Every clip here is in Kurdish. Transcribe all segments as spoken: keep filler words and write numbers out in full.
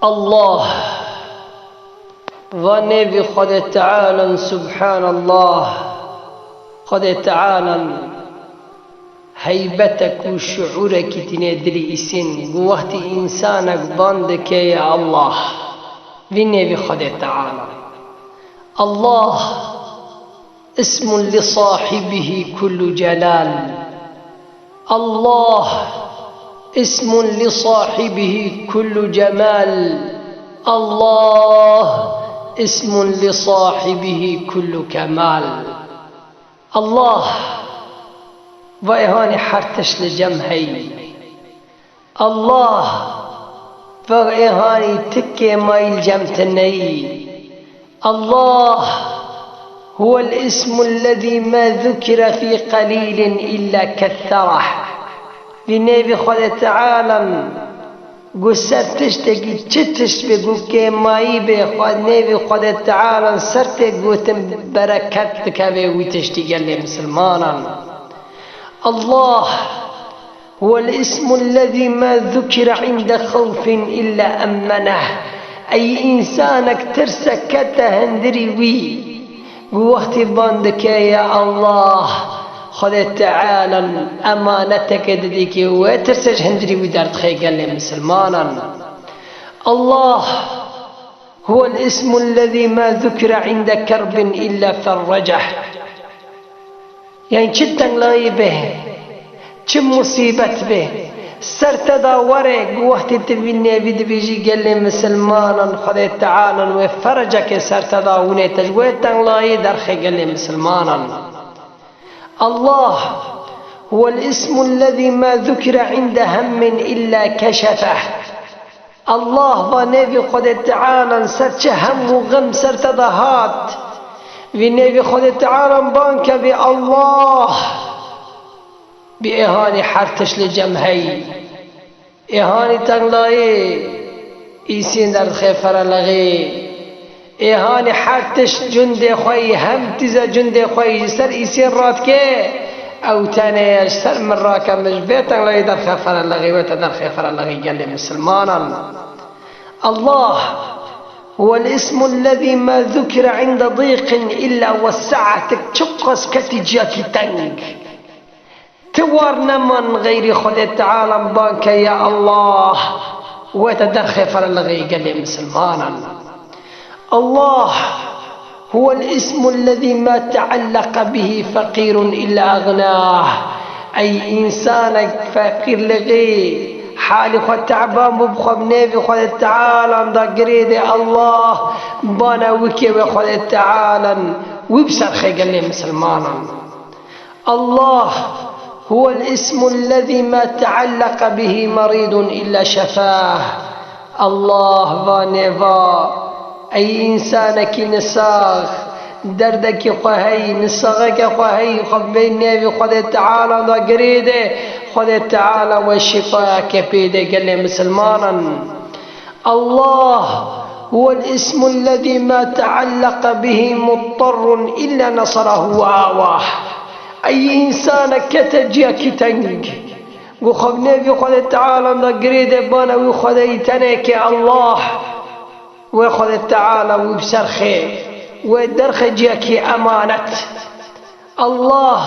Allah. Va nêvî Xwedê Tealan, Subhanallah. Xwedê Tealan heybetek û şuûrekî tînê dilî îsîn, ku wextî însanek ban dike ya Allah. Vî nêvî Xwedê Tealan. Allah. اسم لصاحبه كل جلال. الله اسم لصاحبه كل جمال. الله اسم لصاحبه كل كمال. Allah. Va êhanî her tişt li cem heyî. Allah, va êhanî ti kêmayî li cem ti neyî. Allah, هو الاسم الذي ما ذكر في قليل إلا كثره. Vî nêvî Xwedê Tealan, ku ser tiştekî çi tişt be, ku kêmayî be, xwe nêvî Xwedê Tealan ser tê gotin bereket dikeve wî tiştî gelê misilmanan. Allah. هو الاسم الذي ما ذكر عند خوف إلا أمنه. Ey însanek tirsek kete hindirî wî, ku wextî ban dike ya Allah, Xwedê Teala emaneteke didî ki wê tirsê ji hindirî wî derdixe gelê misilmanan. Allah. هو الاسم الذي ما ذكر عند كرب إلا فرجه. Yani çi tenglayî be, çi musîbet be, ser te da were, ku wextê tu vî nêvî dibêjî gelê misilmanan, Xwedê Tealan wê ferecekê ser te da hûnê te ji wê tenglayî derxê gelê misilmanan. Allah. هو الاسم الذي ما ذكر عند هم إلا كشفه. Allah, va nêvî Xwedê Tealan ser çi hem û xim ser te de hat. Vî nêvî Xwedê Tealan ban kevî Allah. Bi êhanî her tişt li cem heyî. Êhanî tenglayê îsîn derdixe ferelexê. Êhanî her tişt cundê xwe yî, hem tîze cundê xwe yî ji ser îsîn radike, ew tenê ye ji ser min rake, min ji bê tenglayî derxe ferelexê, wê te derxê ferelexê gelê misilmanan. Allah, هو الاسم الذي ما ذكر عند ضيق إلا وسعه. Tu çiqas ketî ciyakî teng. Ti war neman xeyrî Xwedê Teala ban ke ya Allah, wê te derxê ferelixê gelê misilmanan. Allah هو الاسم الذي ما تعلق به فقير إلا أغناه. Ey însanek feqîrlixî halî xwe teban bû, bi xwe bi nêvî Xwedê Teala da girêdê Allah, bana wikê wê Xwedê Teala wî bi serxê gelê misilmanan. الله هو الاسم الذي ما تعلق به مريض إلا شفاه. Allah va nêva, ey însanekî nisax, derdekî xwe heyî, nisaxeke xwe heyî, xwe bi vê nêvî Xwedê Teala da girêde, Xwedê Teala we şîfayeke pêde gelê misilmanan. الله هو الاسم الذي ما تعلق به مضطر إلا نصره وآواه. Ey însanek kete ciyakî teng, ku xwe bi nêvî Xwedê Teala da girêde bana wî Xwedeyî tenê ke Allah, wê Xwedê Teala wî bi serxê, wê derxe ciyakî emanet. الله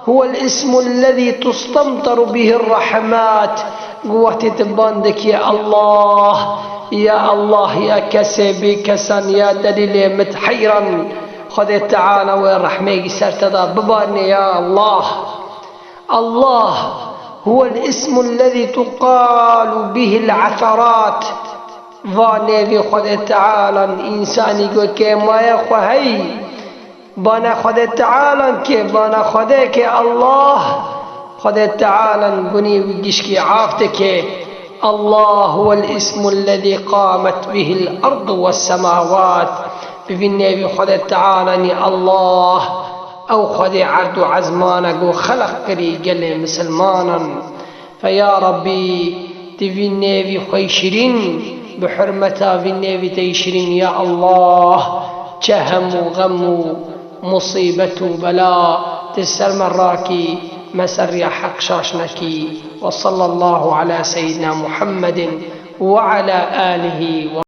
هو الاسم الذي تستمطر به الرحمات. Ku wextê tu ban dikî Allah, ya Allah, ya kesê bê kesan, ya delîlê miteheyran, Xwedê Teala wê rehmê wî ser te da bibarîne ya Allah. الله هو الاسم الذي تقال به العثرات. Va nêvî Xwedê Teala însanî ku kêmaya xwe heyî, bana Xwedê Teala ke, bana Xwedê ke Allah, Xwedê Teala gunî wî gişkî af dike. الله هو الاسم الذي قامت به الأرض والسماوات. Bi vî nêvî Xwedê Teala nî Allah, ew Xwedê erd û ezmana ku xeleq kirî gelê misilmanan. Fe ya Rabbî, di vî nêvî xwe yî şirîn, bi hurmeta vî nêvî te yî şirîn, ya Allah, çi hem û xem û musîbet û bela di ser me rakî, me ser riya heq şaş nekî. وصلى الله على سيدنا محمد وعلى آله